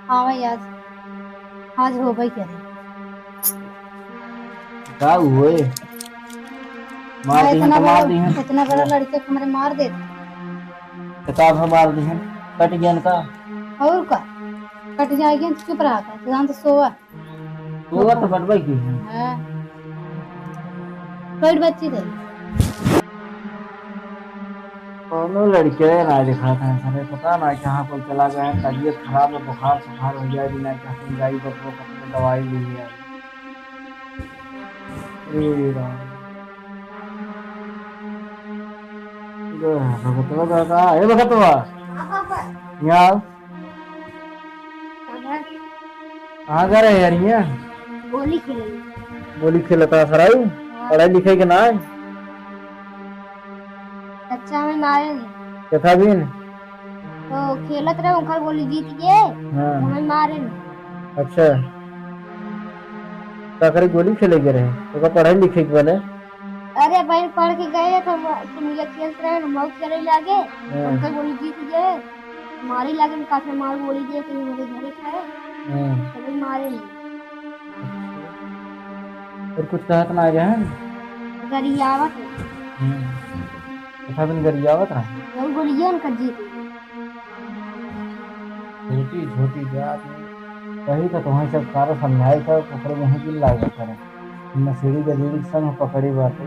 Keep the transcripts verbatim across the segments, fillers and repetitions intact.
हाँ भाई, आज, आज होबे करे। का हुए? मार हाँ, दिहन इतना तो मार बड़ा, दिहन। इतना बड़ा लड़के को हमरे मार देते। तो का भा मार दिहन? कट गयन का? और का? कट जाएगी, चुप रहा था, तू जान तो सोवा। सोवा तो बटबे की है। हाँ। बड़ बच्ची दे। कौनो लड़के ना दिखाता है सरे, पता ना कहाँ पर चला गया है, तबीयत खराब है, बुखार सुखार हो जाए, बिना कहते जाई तो वो अपने दवाई ली है। ए राम। ए भगतवा दादा, ए भगतवा। हाँ, पापा। यहाँ आओ। कहाँ? कहाँ जा रहे यार, यहाँ? गोली खेले। गोली खेलता सराई? हाँ। पढ़ाई लिखाई के ना है? अच्छा, हमें मारे नहीं। कैसा दिन? तो खेलत रहे, उनकर गोली जीत गए, हाँ। हमें मारे नहीं। अच्छा। का करे, गोली खेले के रहे? तो का पढ़ाई लिखे के बने? अरे भाई, पढ़ के गए तो म-, तुम ये खेलत रहे, हम खेले लागे, हाँ। उनकर गोली जीत गए। मारे लागे, काफी मार गोली दिए, तो हमारे घरे खाए। हाँ। तो भी मारे नहीं। अच्छा। और कुछ कहत ना आगे हैं? गरियावत है। हम्म। अच्छा, बिन गरियावत रहे। और गोलियां उनका जीत गए। छोटी, छोटी जात में। वही तो तुम्हें सब सारा समझाई था, ओकरे मुँह दिल लागत करे। नशेड़ी गजेड़ी के संग पकड़ी बाटे।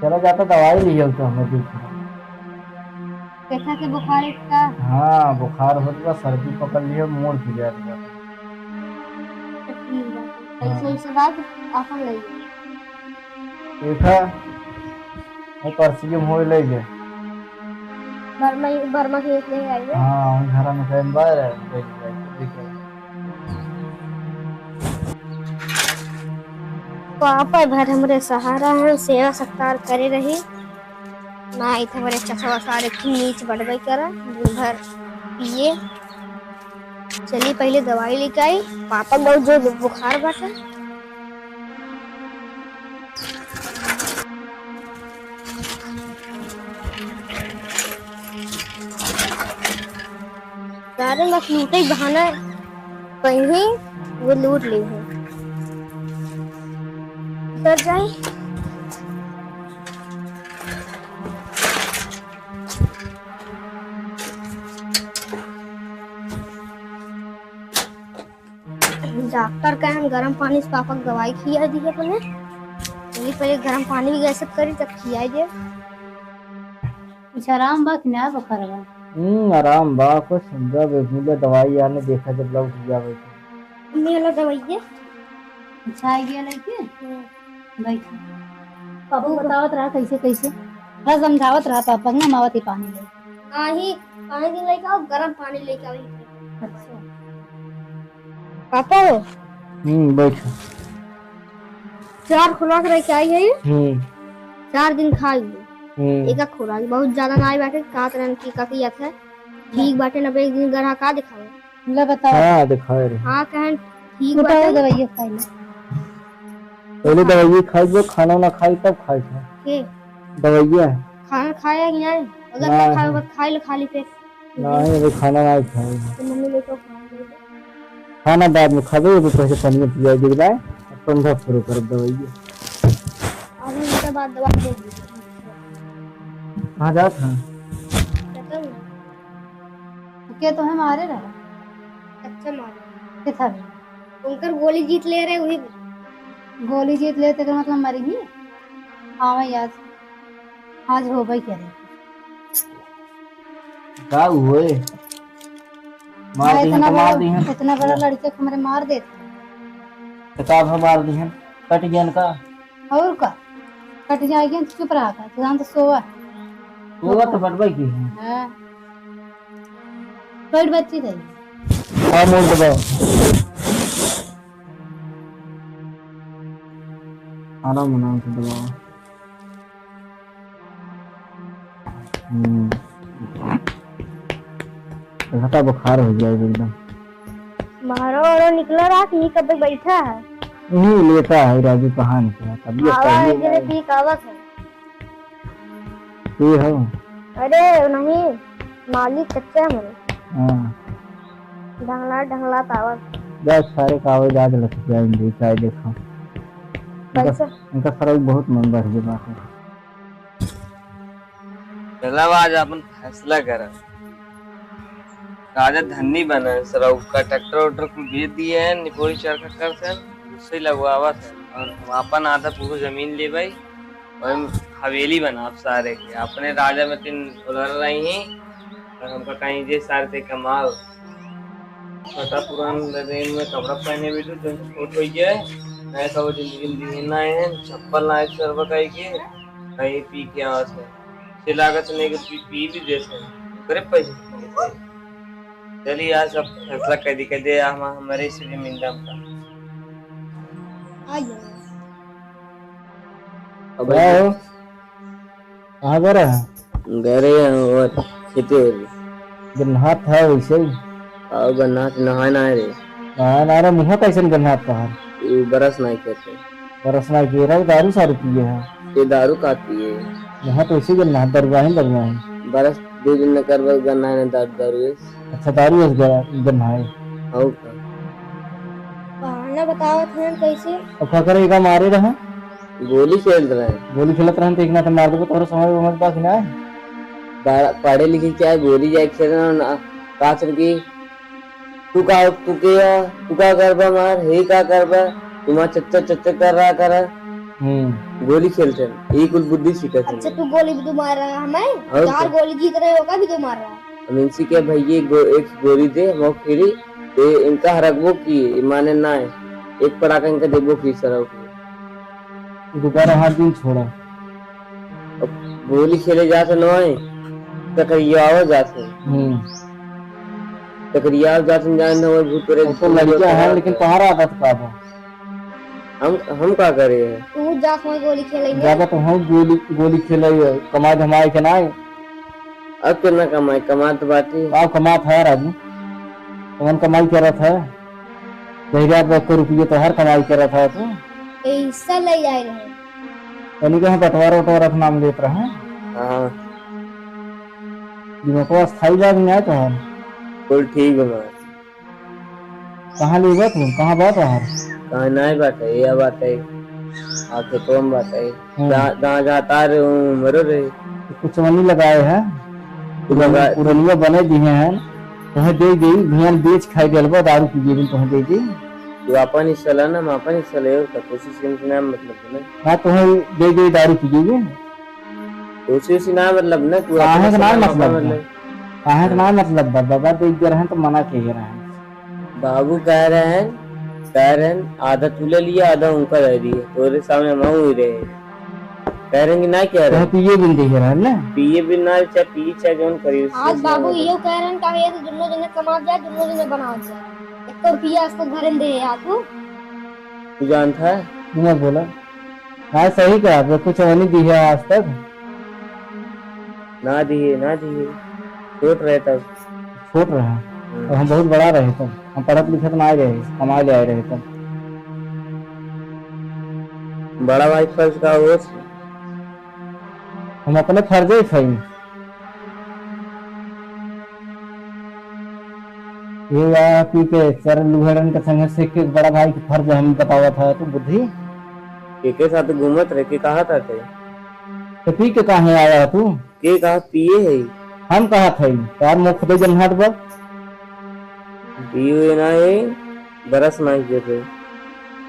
चला जाता दवाई लियो तो हमें देख। कैसा के बुखार इसका? हाँ, बुखार होत बा, सर्दी पकड़ लियो, मूड़ पी जात बा। तो ठीक बा। हाँ। कैसे इसे बात आपन ले। देखा, वो परसियम होए ले गए। बर्मा, बर्मा के एक ले आई है। हाँ, हम घर में कहीं बाहर है, देख ले, देख ले। पापा भर हमरे सहारा हैं, सेवा सत्कार करे रही। ना, इथे बड़े चसवा सारे खूब नीच बढ़बे करा, दिन भर पिए। चली पहिले दवाई लेके आई, पापा बहुत जोर बुखार बाटे। सारे बस लूटे बहाना कहीं वो लूट ले है। उतर जाए। डॉक्टर का हम गरम पानी से पापा के दवाई खिया दी अपने। चली पहले गरम पानी भी कैसे करी तब खिया दे। कुछ आराम बा कि ना बुखार बा? हम्म, आराम बा, कुछ जब मिले दवाई आने देखा जब लौट जावे तो। मम्मी वाला दवाई है? अच्छा, आ गया लेके? हम्म। बैठ। पापा बतावत रहा कैसे, कैसे? थोड़ा समझावत रहा पापा के, हम आवत ही पानी ले। नाही, पानी दिन लेके आओ, गरम पानी लेके आओ। अच्छा। पापा हो? हम्म, बैठ। चार खुराक रह के आई है ये? हम्म। चार दिन खाई। हम्म। एक एक खुराक, बहुत ज्यादा ना आई बाटे, कहत रहन कि का किया था। ठीक बाटे, ना एक दिन गढ़ा का दिखावे। ले बताओ। हाँ, दिखाए रहे। हाँ, कहन ठीक उठाओ, बाटे। दवाइया खाई ले। पहले दवाइया खाई लो, खाना ना खाई तब खाई था। के? दवाइया। खाना खाया कि नहीं? अगर ना ना खाए, खाई। बस खाई ले खाली पेट। नहीं, अभी खाना नहीं खाए। तो मम्मी लेके आओ, खाना लेके आओ। खाना बाद में खाबे, अभी पहले पानी में पिया दे रहा है, अब ठंडा शुरू कर दवाइया। आधा घंटा बाद दवा दे दीजिए। कहाँ जात है? पता नहीं। के तोहे मारे रहा? अच्छा मारे। के था बे? उनकर गोली जीत ले रहे, वही। गोली जीत ले, तेकर मतलब मरी ही? हाँ, मैं याद। आज होबे करे। का हुए? मार हाँ, दिहन इतना तो मार बड़ा, दिहन। इतना बड़ा लड़के को हमरे मार देते। तो का भा मार दिहन? कट गयन का? और का? कट जाएगी, चुप रहा था, तू जान तो सोवा। सोवा तो बटबे की है। हाँ। बड़ बच्ची रही। हाँ, मोड़ दबाओ। आराम, आराम से दबाओ। हम्म। घटा बुखार हो गया एकदम। बाहरो वारो निकला रहा कि नहीं, कब बैठा है? नहीं, लेटा है राजू, कहाँ निकला? तबीयत आवा सही है, है। पी के आवत है। ये हो? अरे नहीं, मालिक कच्चा मन। हाँ। ढंगला, ढंगला तावत। जा सारे का आवे, जा लख जाएंगे, चाहे देखो। इनका, पैसा? इनका सरऊ बहुत मन बढ़ गया बाटे। चला आज अपन फैसला करा। राजा धन्नी बना है सरऊ का, ट्रैक्टर उक्टर कुल बेच दिए हैं, निपोरी चरखा कर से, उससे लगवावा से, और अपन आधा पूरा जमीन ले भाई, और हवेली बना आप सारे के। अपने राजा में तीन उधर रही हैं, और हमका कहीं जे सारे से कमाओ। छोटा पुरान रेंज में कपड़ा पहने भी तो जो छोट हो गया है, नया सब जिंदगी में दिए ना है, चप्पल ना है सरवा कहीं के, कहीं पी के आवा से। से लागत नहीं कि पी, पी भी देते हैं, ओकरे पैसे देते हैं। चलिए यार, सब फैसला कर दी, कर दे, हम, हमारे से जमीन दाम का। आ गया। अब क्या हो? कहाँ पर है? घरे हैं और खेते हो रही। गन्हात है वैसे ही। और गन्हात नहाए ना रे। नहाए ना रे, मुँह कैसन गन्हात तोहार? ये बरस ना खेते। बरस ना के रहे, दारू सारू पिए है। ये दारू का पिए? मुँह तो वैसे गन्हात, दरुआ ही दरुआ है। बरस दो दिन न करबा गन्हाए ना दारू, दारू है। अच्छा, दारू है ग-, गन्हाए। और का? बहाना बतावत हैं कैसे? अब का करे, एका मारे रहे? गोली खेलत रहे। गोली खेलत रहन त एक ना त मार देबो, तोहरा समझ में बा कि ना? बड़ा पढ़े लिखे क्या है, गोली जाए खेलना ना, काचर की, तू का, तू के है, तू का करबा मार, हे का करबा, तू मार चच्चा चच्चा कर रहा करा। हम्म। गोली खेलते हैं, ये कुल बुद्धि सीखत हैं। अच्छा, तू गोली भी तो मार रहा है हमें? और चार क्या? गोली जीत रहे हो, का भी तो मार रहा है? हम इनसे क्या भैया गो-, एक गोली दे, हम खेली, ये इनका हरकबो की, ये माने ना है, एक पड़ाका इनका देबो की सरऊ की। दोबारा हाथ दिन छोड़ा। अब गोली खेले जात है नोए, टकरियावा जात है। हम्म। टकरियावा जात है, जान नोए भूत प्रेत अब तो लड़कियां हैं, लेकिन तोहार आदत का बा? हम, हम का करे हैं? तू जात होए गोली खेलेंगे। ज्यादा तो हम गोली, गोली खेले, कमाए धमाए के ना। अब कितना कमाए, कमात बाटी। का कमात है राजू? कौन कमाई करत है? दहिरा बक्को रुपये तो हर कमाई करत है तू। ए हिस्सा ले जाए रहे। तनी कहाँ बंटवारा उटवारा के नाम लेत रहे? हाँ। दिमाग अस्थाई बात नहीं आए तो है। कुल ठीक बा। कहाँ लेबा तू? कहाँ बा तोहार? कहाँ नाई बाटे, ये बाटे। आ खेतवा में बाटे। हम्म। जहाँ, जहाँ जाता रे, वो मरो रे। कुछ वनी लगाए है। कुछ लगा- पुरनिया बने दिए हैं। तोहे दे दी, भियान बेच खाई देलबा, दारू पी जेबिन तोहे दे दी। तू अपन हिस्सा ला ना, हम अपन हिस्सा ले, तो कोशिश करने से ना मतलब बने। हाँ, तोहे दे दी, दारू पी जेबिन। कोशिश ना मतलब ना, तू काहे अपने के ना से मतलब मतलब? काहे के ना मतलब बा? बाबा देख गए रहन तो मना के गए रहन। बाबू कह रहे हैं, कह रहे हैं, आधा तू ले लिया, आधा उनका दे दिए। तोरे सामने हम ही रहे। कह रहे हैं कि ना कह रहे तो हैं? पिए बिन देखे रहन ना? पिए बिन ना, चाहे पिए, चाहे जौन करी, उससे आज बाबू मतलब यो कह रहे हैं, काहे तो दुनो जने कमा जाए, दुनो जने बना जाए। एक तो रुपया आज तक घरे में दे यार तू। तू जानता है? तू मत बोला। हाँ, सही कहा, वो कुछ नहीं दी है आज तक। ना दिए, ना दिए। छोट रहे तब। छोट रहे? हम्म। और हम बहुत बड़ा रहे तब। हम पढ़त लिखत ना आए रहे, कमाए ले आए रहे तब। बड़ा भाई फर्ज का होश। हम अपने फर्जे ही खाई। ये या पी के चार लुहेड़न के संगे से के बड़ा भाई के फर्ज हम बतावत है तू बुद्धि। के के साथ घूमत रहे, के कहा था ते? तो पी के काहे आया है तू? के कहा पिए है? हम कहा थे, यार मुख दे जन्हात बा। पिए ना है, बरस ना किए थे।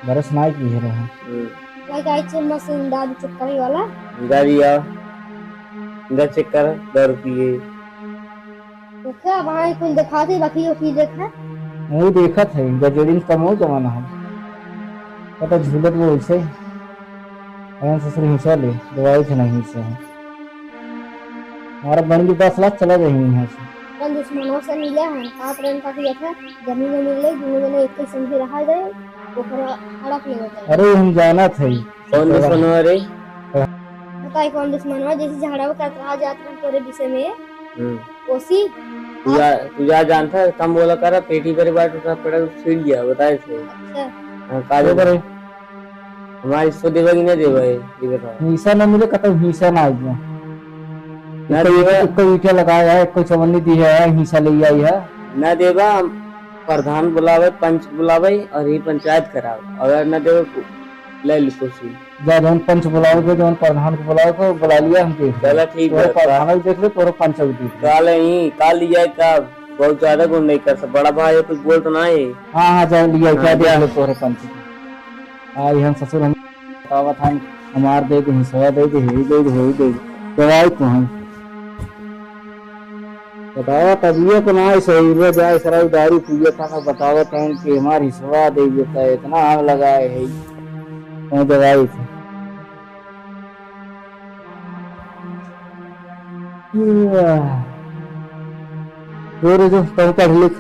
बरस ना किए रहे। हम्म। भाई का इच्छे मशीन दारू चक्कर वाला। गाड़ी आ, इधर चेक कर, दारू पिए। ओके, अब हाँ, कुल दिखा दे, बाकी वो की देखा। वो देखत है, गजेड़िन कमो जमाना है। पता झूलत वो वैसे ही। अरे ससुर हिंसा ले, दवाई थे नहीं हिंसा है। हमारा बन के दस लाख चला जाए यहाँ से। अपन दुश्मनों से मिले हैं, साथ रहन का किया था, जमीन में मिले, दुनों जने एक ही संग रहा जाए, ओकरा हड़प लेवे जाए। अरे हम जाना थे। कौन दुश्मन है रे? बताई कौन दुश्मन है, जैसे झगड़ा करत रहा जात रहा तोरे विषय में। हम्म। ओसी? तू जा, तू जा जानता है, कम बोला करा, पेटी पर बात उठा पड़ा, छीन लिया, बताए थे। अच्छा। हाँ, का तो देबा? करे? हमारी हिस्सा देबा कि नहीं देबा, ये, ये बताओ। हिस्सा ना मिले, कतई हिस्सा ना आइए। ना एको देबा। एको ईंटा लगाया है, एको चवन्नी दी है, हिस्सा ले आई है। ना देबा, हम प्रधान बुलावे, पंच बुलावे और ये पंचायत करावे। अगर ना देबा, ले ली कुर्सी। जा, जौन पंच बुलावे के, जौन प्रधान को बुलावे के, बुला लिया हमके। चला ठीक तोरे बा, प्रधान को देख ले, तोरे पंच को देख ले। काल ही, काल लिया का, बहुत ज्यादा गुंडई कर सब। बड़ा भाई कुछ बोल तो ना है। हाँ, हाँ, जा लिया, हाँ, क्या देख जा। ले तोरे पंच को। आई हम ससुर हम बतावत हन, हमार दे दे, हिस्सा दे दे, हे दे दे, हे दे दे। दवाई तो हम बतावत, अब ये तो ना है सही, वो जाए सराय दारू पिए था ना, बतावत हन कि हमार हिस्सा दे देता है, इतना आग लगाए है, कहीं दवाई थी। तोरे जो तब पढ़ लिख।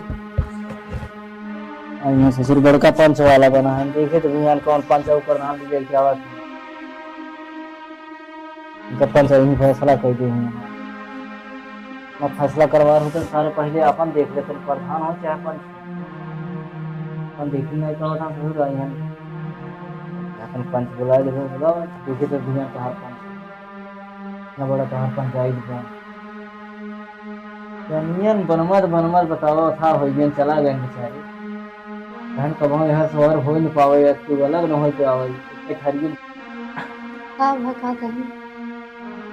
आ, यहाँ ससुर बड़का पंच वाला बना है, देखे तो भैया कौन पंच है, ऊपर नाम लिखे क्या बात है। इनका पंच यही फैसला कर दे हैं। मैं फैसला करवा रहा हूँ तो सारे पहले अपन देख लेते हैं, प्रधान हो चाहे पंच। अपन देखी नहीं तो हम ससुर आई हैं। अपन पंच बुला दे, बुलाओ, देखे तो भैया कहाँ पंच। इतना बड़ा तोहार पंचायत बा। जनियन बनमत बनमत बतावा था, हो गए, चला गए बेचारे। बहन कबहुँ यहाँ सोहर हो न पावे, या तू अलग न हो पावे, इतने ठहरिए। का भा, का कही?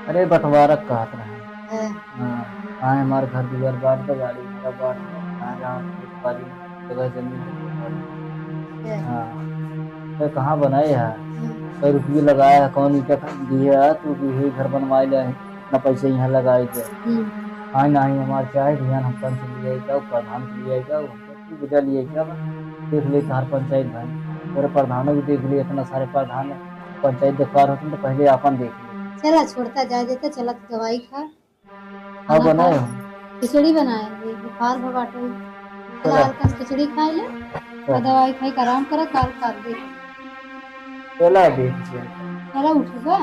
अरे बंटवारा कहत रहे। हाँ। हाँ, आए हमार घर दुआर बांट दे, गाड़ी घोड़ा बांट दे, कहाँ जहाँ खेत बाड़ी, जगह जमीन है। हाँ। तो कहाँ बनाए है? हम्म। सौ रुपये लगाए है, कौन ईंटा दिए है, तू भी यही घर बनवाए ले, इतना पैसा यहाँ लगाए के। हम्म। हाँ, नहीं, हमार चाहे ध्यान हम पंच ले जाए जाओ, प्रधान ले जाए जाओ, तू बुझा लिए क्या बा? देख ले, हर पंचायत भाई, तेरे प्रधानों भी देख लिए, इतना सारे प्रधान पंचायत देखवार होते तो पहले आपन देख ले। चला, छोड़ता जाए देता, चला तू दवाई खा। हाँ, खाना बनाए खा। हो। खिचड़ी बनाए, ये बुखार हो बाटे। चला। चला, हल्का सा खिचड़ी खाई ले, चला। और दवाई खाई के आराम करा, काल, काल देख। चला, देख ले। चला, उठबा?